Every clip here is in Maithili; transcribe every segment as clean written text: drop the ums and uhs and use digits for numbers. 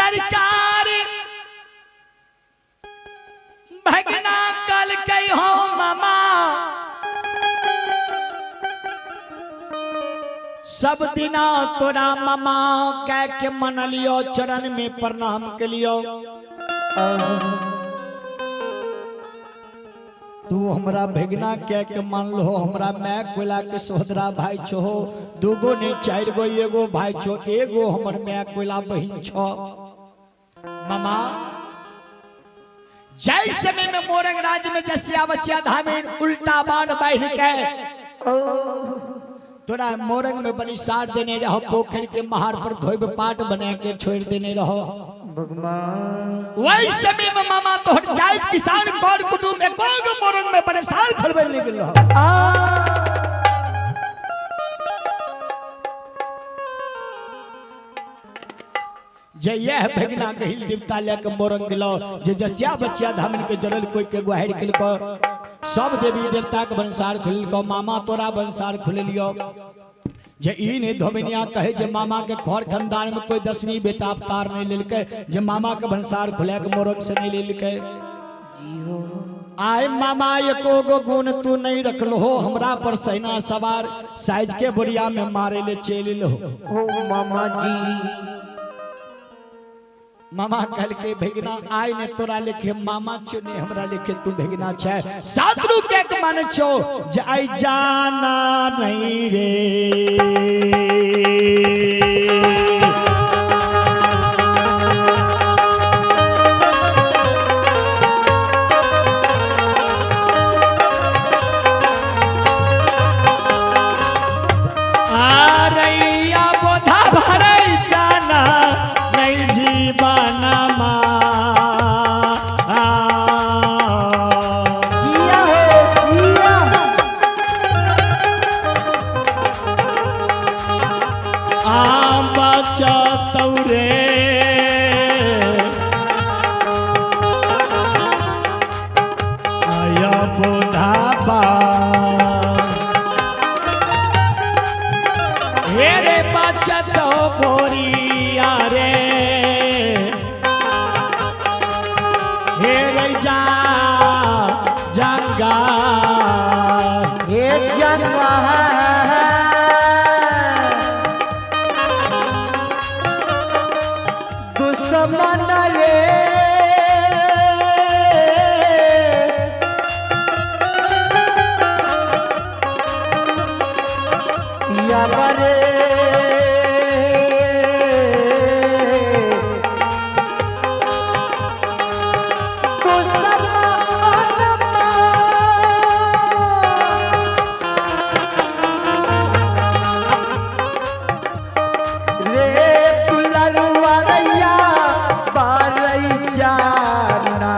सरकार भगना कल के हो मामा सब दिना तोरा मामा कह के मन लियो, चरण में प्रणाम के लियो। तू हमरा भेगना कह के मान लो, हमरा मैं कोयला के सोदरा भाई छो, दूगो नहीं चार गो एगो भाई छो, एगो हमर मैं कोयला बहिन छो। मामा जय समय में मोरंग राज्य में जसिया बचिया धामीन उल्टा बाण बांध के तोरा मोरंग में बनिसार देने रहो, पोखर के महार पर धोब पाट बना के छोड़ देने रहो। भगवान वही समय में मामा तोहर जाइत किसान कर कुटुंब एको गो मोरंग में बनिसार खोलबे ले गेल रहो। जे यह भगना गहिल देवता लेके मोरंग गेलो, जे जसिया बचिया धामिन के जरल कोई के गुहार केलको, सब देवी देवता के भंसार खुललको, मामा तोरा भंसार खुललियो। जे ई ने धोमिनिया कहे जे मामा के घर खानदान में कोई 10वीं बेटा अवतार नहीं लेलके, जे मामा के भंसार खुले के मोरंग से नहीं लेलके। आय मामा एको गो गुण तू नहीं रखलो हो, हमरा पर सेना सवार साइज के बोरिया में मारे ले चल लो। ओ मामा जी मामा कहल के भेगना आय ने तोरा लेखे मामा चुने हमरा लेखे तू भेगना छे, सातरू के के माने छो जे आई जाना नहीं रे। आरैया बोधा भरै जाना नहीं जीवन मा। जिया हो जिया आ बचतौ रे आया बोधा बा हे रे बचत बोरिया रे, हे रे जा जंगा हे जंगा दुश्मन रे या बरे दुश्मन रे दुलरुआ रैया बारई जाना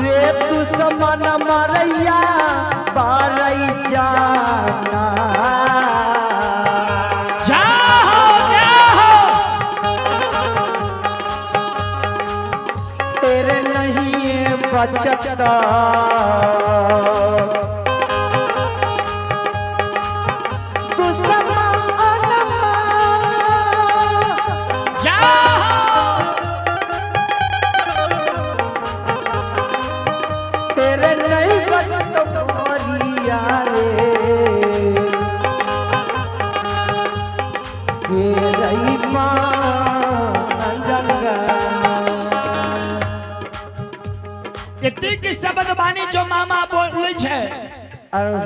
रे दुश्मन मरैया बारई जाना। जाहो जाहो तेरे नहीं बचत दुश्मन जाहो तेरे नहीं बचत मोरिया रे ये रही माँ जंगा। एतेक शब्द बानी जो मामा बोलै छै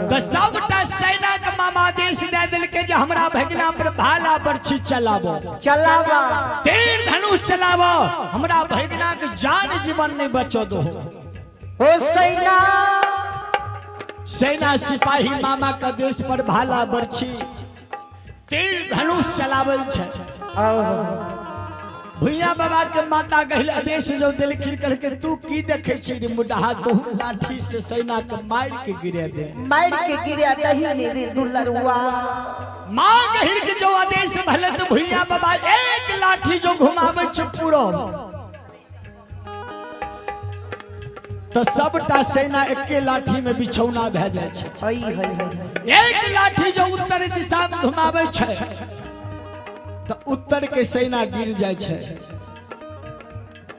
तऽ सबटा सेना के मामा आदेश दे देलकै जे हमरा भगना पर भाला बरछी चलाबो, चलावा तीर धनुष चलाबो, हमरा भगना के जान जीवन नहीं बचो दो। हो सेना सेना सिपाही मामा के देश पर भाला बरछी तीर धनुष चलाबै छै। भुइया बाबा के माता गहिल आदेश जो देलखिन, कहलकै तू की देखे छी रे मुडहा, तू लाठी से सेना के मार के गिरे दे। मार के गिरे दही ने रे दुलरुआ। माँ गहिल के जो आदेश भले तो भुइया बाबा एक लाठी जो घुमाबै छै पूरा तऽ सबटा सेना एके लाठी में बिछौना भए जाइ छै। हई हई हई। एक लाठी जो उत्तर दिशा में घुमाबै छै तऽ उत्तर के सेना गिर जाइ छै।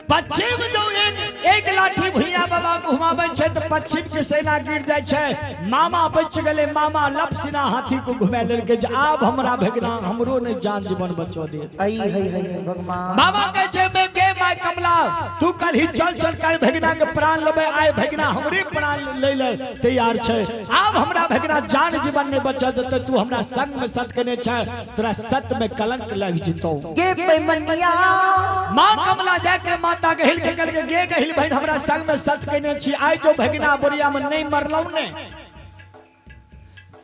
पश्चिम जो एक एक लाठी भुइया बाबा घुमाबै छै तऽ पश्चिम के सेना गिर जाइ छै। मामा बच गेलै, मामा लपसिना हाथी को घुमा लेलकै जे आब हमरा भगना हमरो नहि जान जीवन बचो देत। हई हई हई भगवान। मामा कहै छै मैं गे my कमला, तू कल ही चल चल काल्हि भगना के प्राण लेबै, आइ भगना हमरे प्राण लै ले तैयार छै। आब हमरा भगना जान जीवन नहि बचल देतै, तू हमरा संग में सत केने छै, तोरा सत में कलंक लग जेतौ। गे बेमनिया। माँ कमला जाके माता गहिल के कहलकै गे गहिल बहिन हमरा संग में सत केने छी, आइ जो भगना बोरिया में नहीं मरलौ ने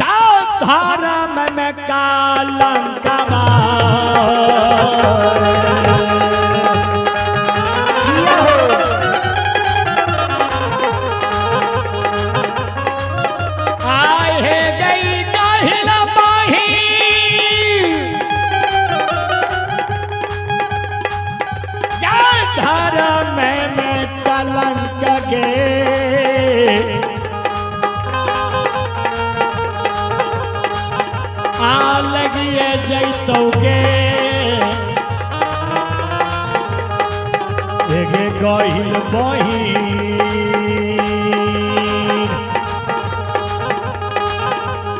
ता धर्म में कलंकवा। जिया हो। आए हे गई गहिल बहिन धर्म में कलंक गे, आ लगिए जैतौ गे गे गहिल बहिन,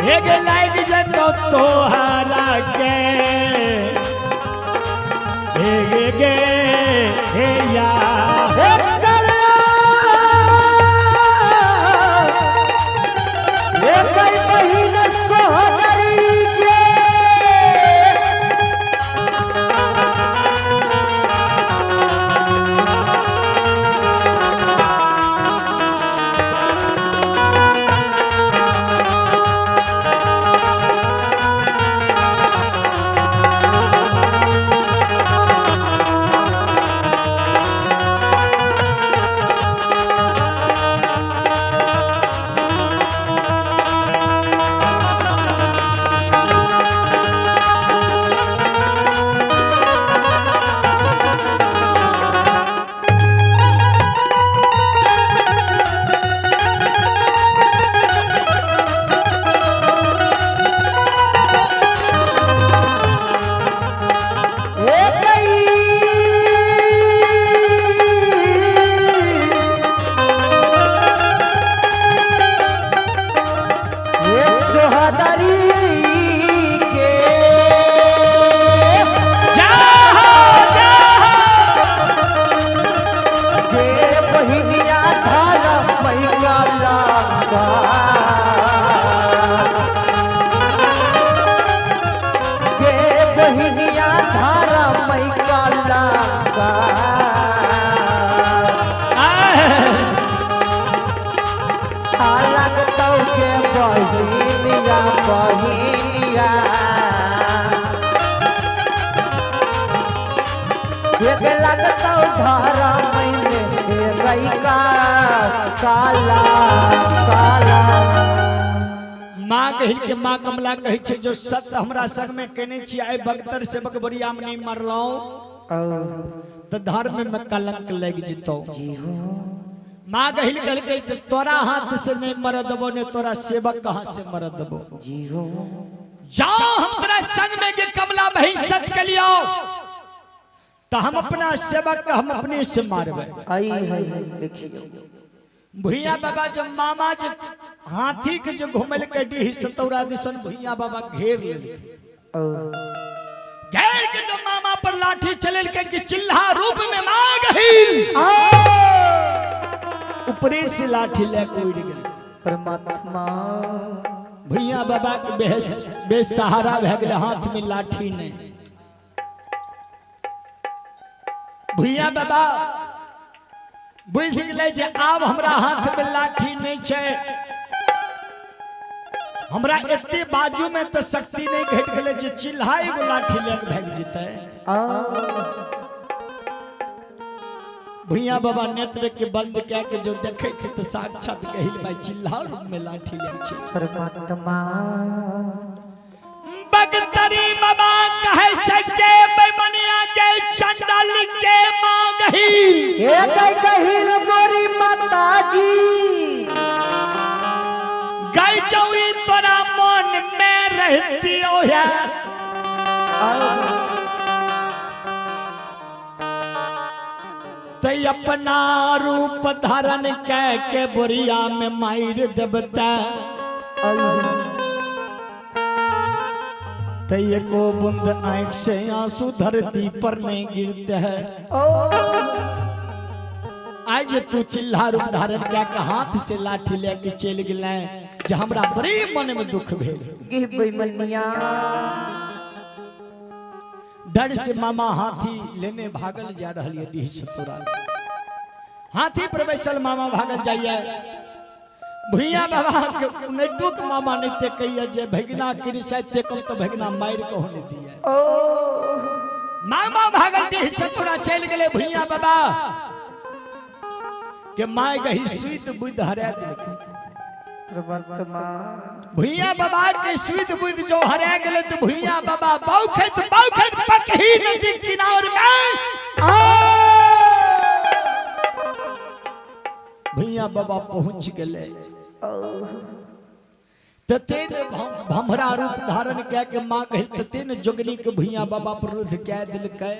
हेगे लागि जतौ तोहरा के, हेगे गे हे या। हे कला हे कई बहिन सोहदरी के। हे कई हे सोहदरी के। जा हो, जा हो। गे बहिनिया धार मैया लागा। गे बहिनिया धार मैया लागा। आह, आ लगतौ के बहिनिया बहिनिया। एक लगतौ धारा मैने गैका काला काला। माँ गहिल के माँ कमला कहै छै जो सत्य हमरा संग में केने छी, आइ बगतर से बगबरिया में नहीं मरलौ तऽ धर्म में कलंक लागि जेतौ। माँ गहिल कहलकै जे तोरा हाथ से नहीं मर देबो ने तोरा सेवक के हाथ से मर देबो। जाओ हम तोरा संग में के कमला बहिन सत के लियो तऽ हम अपना सेवक के हम अपने से मारबै। आई हई हई देखियो। भुइया बाबा जब मामा जे हाथी के जो घुमल के डीह सतौरा दिसन भुइया बाबा घेर लेलकै। घेर के जो मामा पर लाठी चलेलकै कि चिल्हा रूप में माँ गहिल ऊपरे से लाठी लेके उड़ गेल। परमात्मा। भुइया बाबा के बेसहारा भए गेलै, हाथ में लाठी नहीं। भुइया बाबा बुझि गेलै जे आब हमरा हाथ में लाठी नहीं छै, हमरा एते बाजू में तऽ शक्ति नहीं घटि गेलै जे चिल्हा एगो लाठी लेके भागि जेतै। भुइया बाबा नेत्र के बंद कए के जो देखै छै तऽ साक्षात गहिल भाई चिल्हा रूप में लाठी लै छै। परमात्मा। बगतरी बाबा कहै छै के बेमनिया के चंडल के मां गही हे गई गहिल मोरी माता। माताजी। गई चौरी तोरा मन में रहती हो है ते अपना रूप धारण कह के बोरिया में मार देबता ते एको बूंद आंख से आंसू धरती पर नहीं गिरते है। आज तू चिल्हा रूप धारण कह के हाथ से लाठी लेके चल गेलै जे हमरा बड़ी मन में दुख भेल। डर से मामा हाथी लेने भागल जा रहा है डीह से तोरा। हाथी पर बैसल मामा भागल जाइए। भुइया बाबा के उनेटुक मामा नहीं ते कहिए जे भगना किरसाय ते कम तो भगना मार के होने दिए। मामा भागल डीह से तोरा चल गेले भुइया बाबा के my गही सुइत बुद्ध हरा देलकै। भुइया बाबा के सुइत बुद्ध जो हरा गेले तो भुइया बाबा बौखैत बौखैत पकही नदी किनार में भुइया बाबा पहुंच गेले। ततेन भमरा रूप धारण कए के माँ कही ततेन जोगनी के भुइया बाबा पर रुद्ध कए देलकै।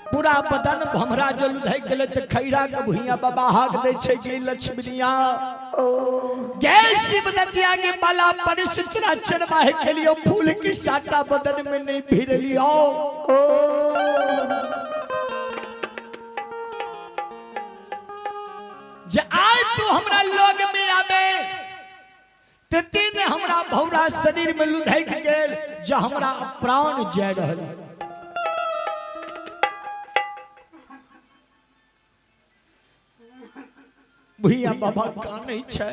पूरा बदन भमरा जो लुधक गेले त खैरा के भुइया बाबा हाक दे छै गे लक्ष्मणिया गे शिव दतिया के बाला पर सितरा चरवाहे के लिए फूल की साटा बदन में नहीं भिड़लियो। जे आय तू हमरा लोग में आबे ते तीन हमरा भौरा शरीर में लुधक गेल जे हमरा प्राण जाय रहल। भुइया बाबा कानै छै।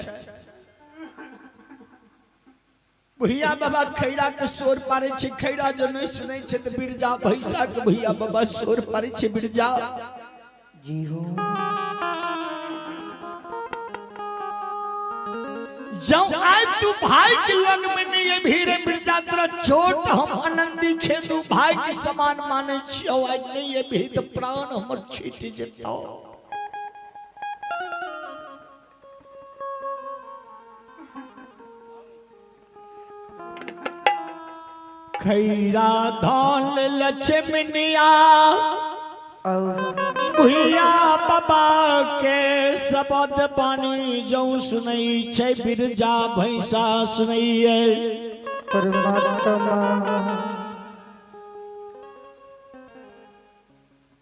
भुइया बाबा खैरा के शोर पारै छै। खैरा जो नहीं सुनै छै त बिरजा भैसा के भुइया बाबा शोर पारै छै। बिरजा जी हो जौ आय तू भाई के लग में नहीं अभी रे बिरजा तोरा चोट हम आनंदी खेदू भाई के समान मानै छियौ आज नहीं अभी त प्राण हमर छूटि जेतौ। खैरा धान लक्ष्मणिया भुइया बाबा के शब्द बानी जौ सुनै छै बिरजा भैंसा सुनैये। परमात्मा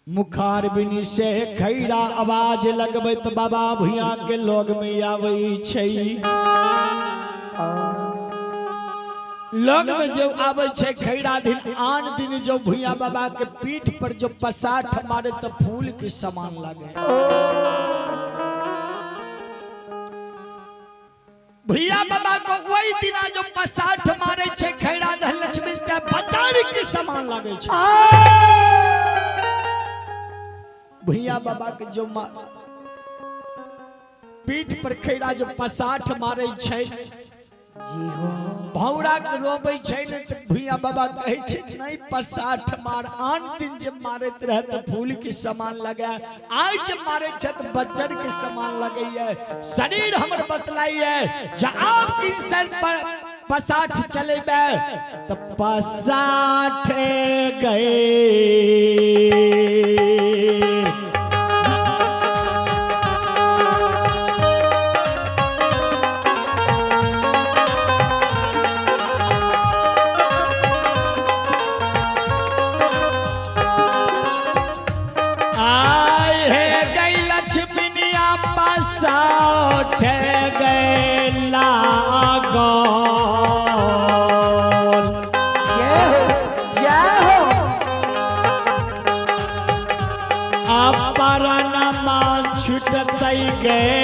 मुखार बिनी से खैरा आवाज लगबैत बाबा भुइया के लोग में आबै छै। लोग में जो आवे छै खैरा दिन आन दिन जो भुइया बाबा के पीठ पर जो पसाठ मारे तो फूल के समान लगे। भुइया बाबा को वही दिना जो पसाठ मारे छै खैरा धन लक्ष्मी ते बाजार के समान लगे छै। भुइया बाबा के जो पीठ पर खैरा जो पसाठ मारे छै जी हो भौरा के रोबै छै ने त भुइया बाबा कहै छै नहीं पसाठ मार आन दिन जे मारैत रहे त फूल के समान लगे आज जे मारे छै त बज्जर के समान लगैए। शरीर हमर बतलाइए जे आप की सर पर पसाठ चलेबै त पसाठ गए। पसाठ गए लागल। जय हो जय हो। अपरनमा छुटतै गए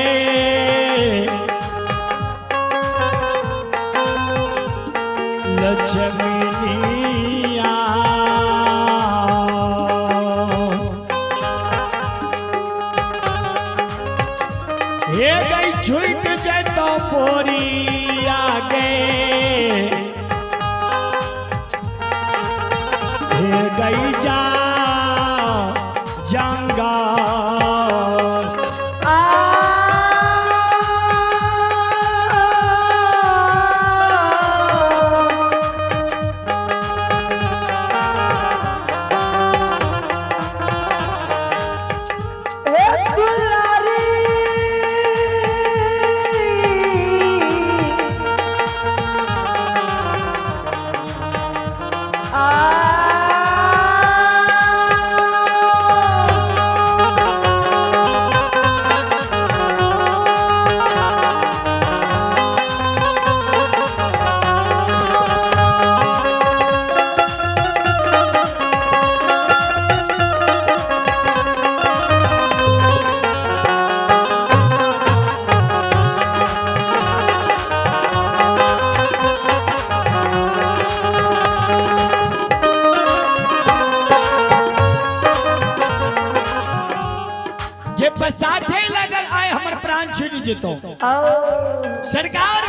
लक्ष्मणिया। हे गई छूट जतो बोरिया गे हे गई जा जंगल। जेतो। सरकार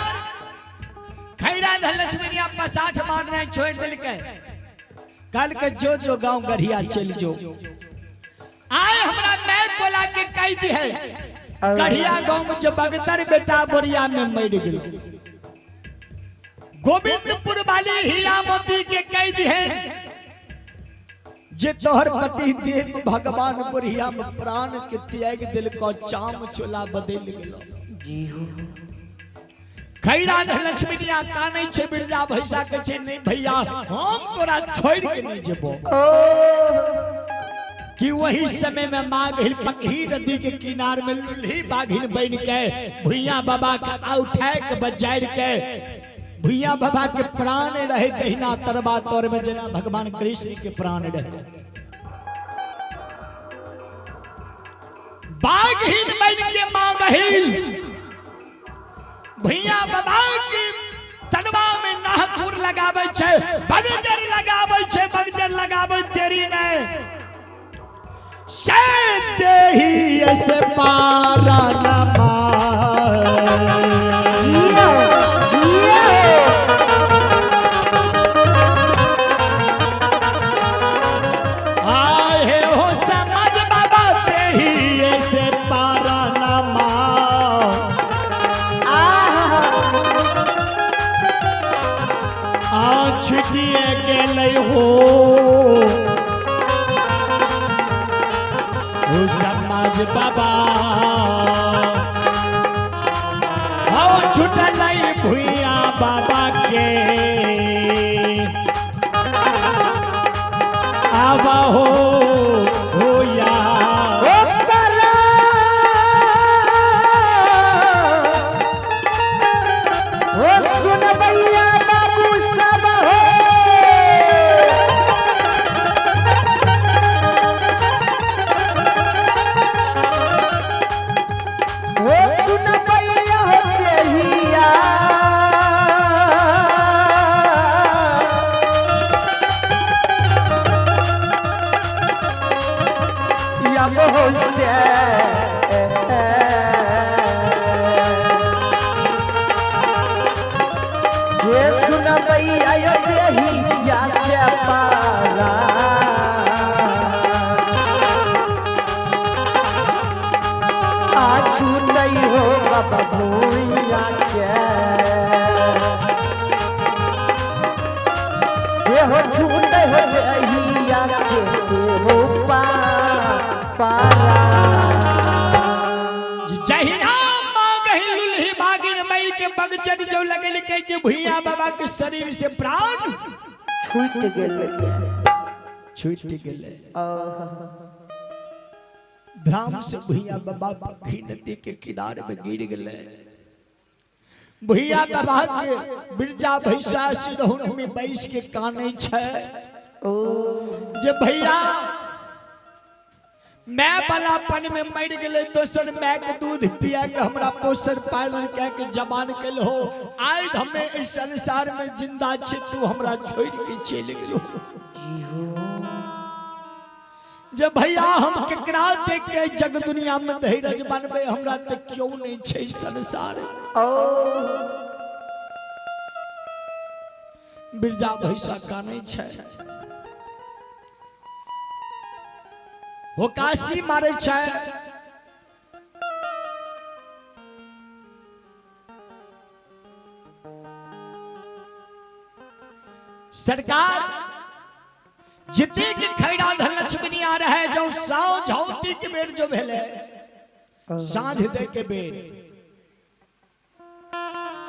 खैरा धनलक्ष्मी पसाठ मारने छोड़ दिलकै। कल के जो जो गांव गढ़िया चल जो, आए हमरा मैं कोला के कह दी है गढ़िया गांव में जो बगतर बेटा बोरिया में मर गेल। गोविंदपुर वाली हीरा मोती के कह दी है जे तोहर पति देव भगवान बोरिया में प्राण के त्याग दिल को चाम चोला बदल गेलो। जी हो। खैरा लक्ष्मी कानै छै बिरजा भैसा के छै, नहीं भैया हम तोरा छोड़ के नहीं जेबो। कि वही समय में माँ गहिल पकही नदी के किनार में लुल्ही बाघिन बन के भुइया बाबा के उठाए के बजाय के भुइया बाबा के प्राण रहे तहिना तरबा तौर में जना भगवान कृष्ण के प्राण रहे। बाघिन बन के माँ गहिल भुइया बाबा के तनवा में नाहकुर लगाबै छै, बगजर लगाबै छै, बगजर लगाबै तेरी नहीं से देही से पारा नमा। जियो जियो। आए हो समझ बाबा देही से पारा नमा। आहा। आ छुटिए गेलै हो ओ समाज बाबा, हो छुटलै भुइया बाबा के आवा हो या। ओ परा ओ सुन भैया बाबू सब हो। ओ सुन भैया हो देहिया। या मोह से ये सुन भैया यो देहिया से पारा। आछू नहीं हो बाबा भूया के ये हो छूट हो देहिया से हो पा पारा। जहिना माँ गही लुल्ही बागिन मर के बगचर जो लगल के कि भुइया बाबा के शरीर से प्राण छूट गेल, छूट गेलै। धाम से भुइया बाबा पखी नदी के किनारे में गिर गेलै। भुइया बाबा के बिरजा भैसा सिरहुन में बैस के कानै छै जे भैया मैं बलापन में मर गेलै, दोसर my के दूध पिया के हमरा पोषण पालन कए के जवान कल हो, आइ हमें इस संसार में जिंदा छे, तू हमरा छोड़ के चलि गेलो। जे भैया हम केकरा देख के जग दुनिया में धैर्य बनबे, हमरा ते क्यों नहीं छै संसार। बिरजा भैसा कानै छै, होकासी मारे छै, सरकार जितने के खैरा धन लक्ष्मी आ रहे जो साव झौती के बेर जो भेले साँझ दे के बेर,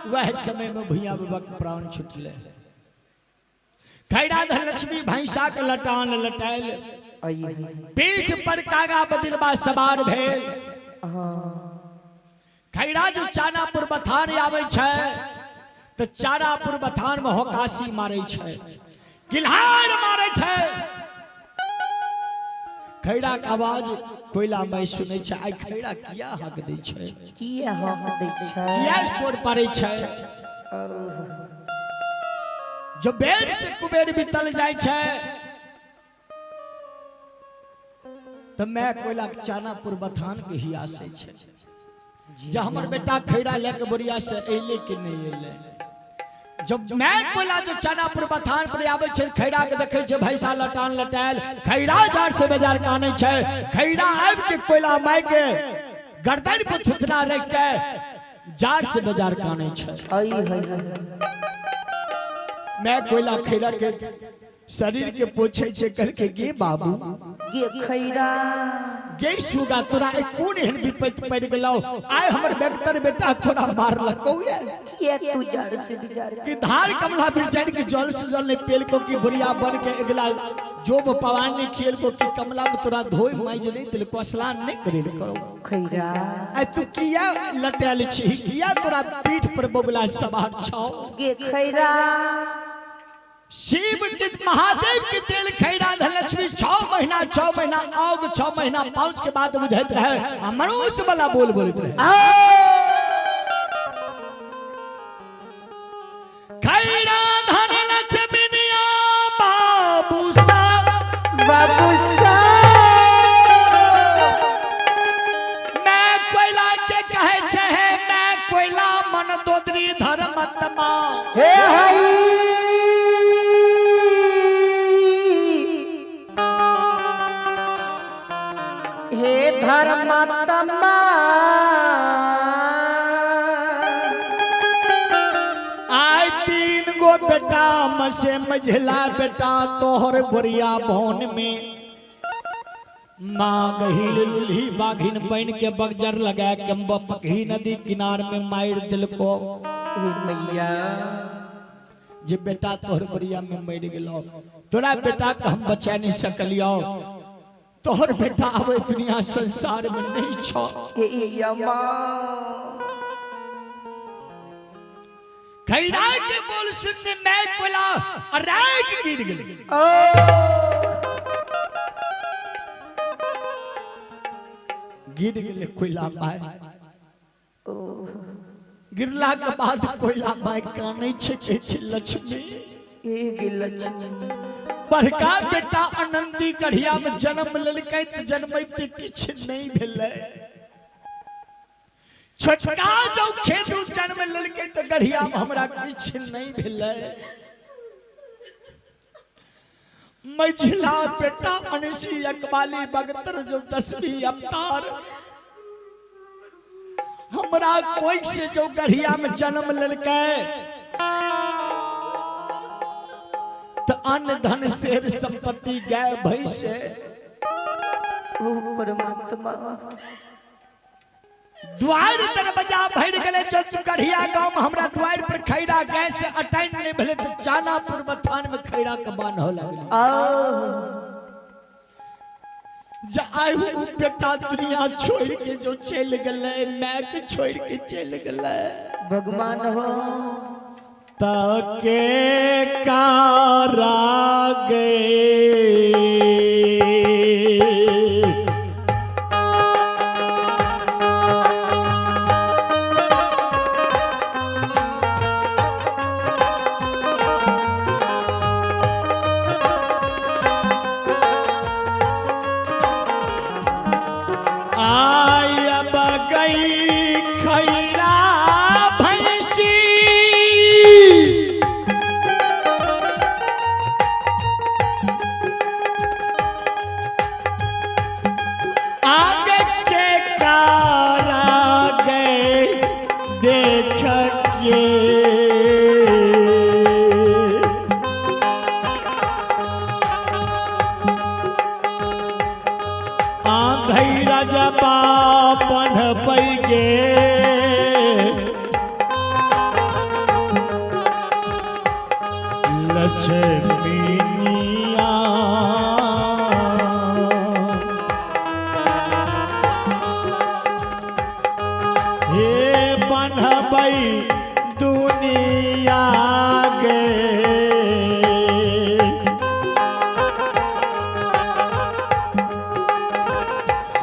वह समय में भैया बाबा के प्राण छुटले। खैरा धन लक्ष्मी भैंसा के लटान लटायल, पीठ पर कागा बदिलबा सवार भेल। खैरा जो चानापुर बथान आवे छै तो चारापुर बथान में होकासी मारे छै, किल्हार मारे छै। खैरा के आवाज कोयला में सुनै छै, आइ खैरा किया हक दै छै, किया हक दै छै, किया शोर पारै छै। जो बेर से कुबेर बीतल जाइ छै तो मैं कोयला के चानापुर बथान के हिया से छै। जे हमर बेटा खैरा लए के बोरिया से अयलै कि नहि अयलै। जब मैं कोयला जो चनापुर बथान पर आबै छै, खैरा के देखै छै भैंसा लटान लटायल, खैरा जार से बाजार के आनै छै। खैरा आबि के कोयला माय के गर्दन पर थुथना रख के जार से बाजार के आनै छै। आई है है। मैं कोयला खैरा के शरीर के पोछे छै, कहलकै गे बाबू, गे खैरा, गे सुगा, तोरा एक कोन एहन विपत्ति पड़ि गेलौ? आइ हमर बेगतर बेटा तोरा मारलकौ ये। किया तू जड़ से बिजार कि धार कमला बिरचैन के जल सुजल नहीं पेल को, कि बुढ़िया बन के अगला जोब पवान नहीं खेल को, कि कमला में तोरा धोई माइज नहीं दिल को, स्नान नहीं करेल करो। खैरा, आइ तू किया लटायल छी? किया तोरा पीठ पर बगुला सवार छौ? गे खैरा, शिव के महादेव के तेल खैरा धनलक्ष्मी 6 महीना 6 महीना आग 6 महीना पाँच के बाद बुझैत रहे आ मनुष्य वाला बोल बोलैत रहे। खैरा धनलक्ष्मी बाबू सा बाबू सा, मैं कोयला के कहे छे, मैं कोयला मन दोदरी धर्मत्मा। हे हई, हे धर्मात्मा। आय 3 गो बेटा मसे मझला बेटा तोहर बोरिया भवन में माँ गहिल लुल्ही बाघिन बन के बगजर लगा के पकही नदी किनार में मार दिल को। हे मैया, जे बेटा तोहर बोरिया में मर गेलो, तोरा बेटा के हम बचा नहीं सकलियो, तोहर बेटा आवे दुनिया संसार में नहीं छो। हे यमा, खैरा के बोल सुनने मैं कोला राख गिर गेल। ओ गिर गेले कोयला माय। गिरला के बाद कोयला माय कानै छै, कहै छै लक्ष्मी, ए गे लक्ष्मी, बड़का बेटा आनंदी गढ़िया में जन्म लेलकै त जन्मैते किछु नहीं भेलै। छोटका जो खेदू जन्म लेलकै त गढ़िया में हमरा किछु नहीं भेलै। मझिला बेटा अनसी अकबाली बगतर जो 10वीं अवतार हमरा कोई से जो गढ़िया में जन्म लेलकै त अन्न धन शेर संपत्ति गाय भैंस। ओ परमात्मा, द्वार दरवाजा भर गेले जो गढ़िया गांव में हमरा द्वार पर खैरा गैस से अटैन नहीं भेले त चानापुर बथान में खैरा के बान हो लागल। जा आयु उ बेटा दुनिया छोड़ के जो चल गेले, मैं के छोड़ के चल गेले। भगवान हो तके कारा गए आय अब गई खैरा भैंसी आगे के कारा गए देख के आंधई राजा पढ़ गे लक्ष्मीनिया हे बनबई दुनिया गे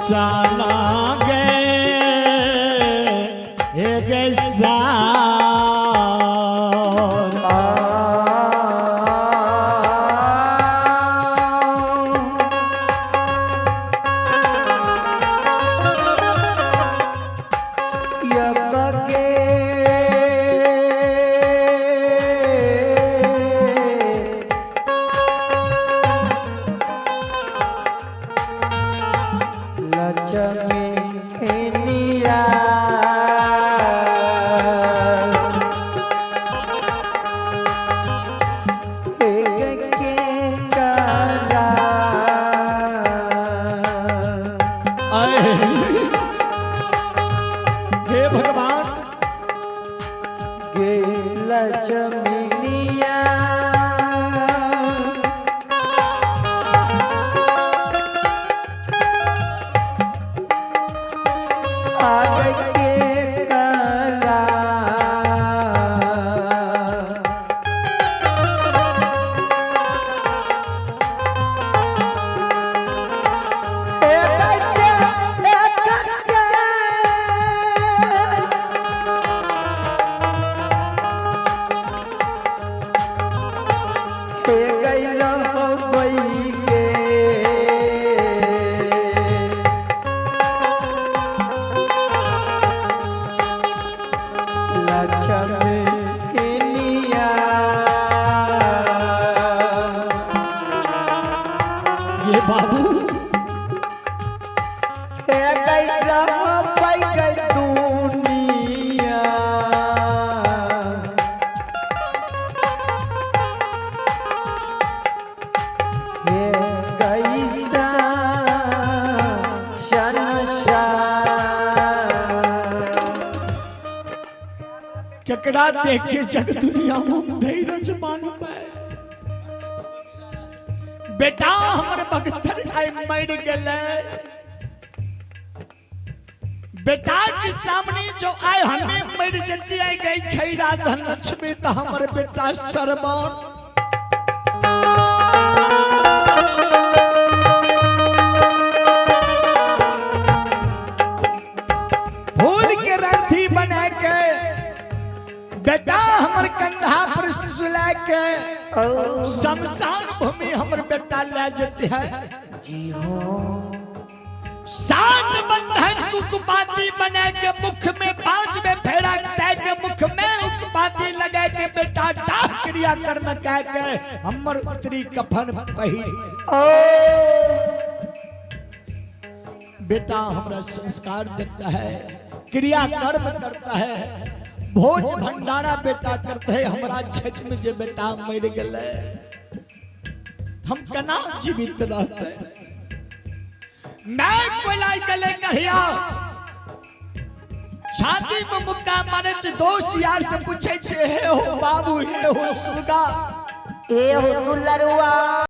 साला गे हे गे सार। गे लक्ष्मीनिया। आग के कला लक्ष्मीनिया। ये बाबू दुनिया हे कैसा शनशान। केकरा देख के जग दुनिया में हम धैर्य मानबै। बेटा हमर भगतर आइ मर गेलै। बेटा के सामने जो आए हमें मर जती आई गई खैरा धन लक्ष्मी तो हमर बेटा सरबन फूल के रंथी बना के बेटा हमर कंधा पर सुला के शमशान भूमि हमर बेटा ले जती है। जी हो सात बंधन कुकपाती बना के मुख में पांच में फेरा तय के मुख में उकपाती लगा के बेटा डाक क्रिया कर्म कह के हमर उतरी कफन पही। ओ बेटा हमरा संस्कार देता है, क्रिया कर्म करता है, भोज भंडारा बेटा करते है। हमरा क्षेत्र में जे बेटा मर गए हम केना जीवित रहते। मैं कोला गले कहिया शादी में मुक्का मारे तो दोस्त यार से पूछे छे हे हो बाबू हे हो सुगा ए हो दुलरुआ।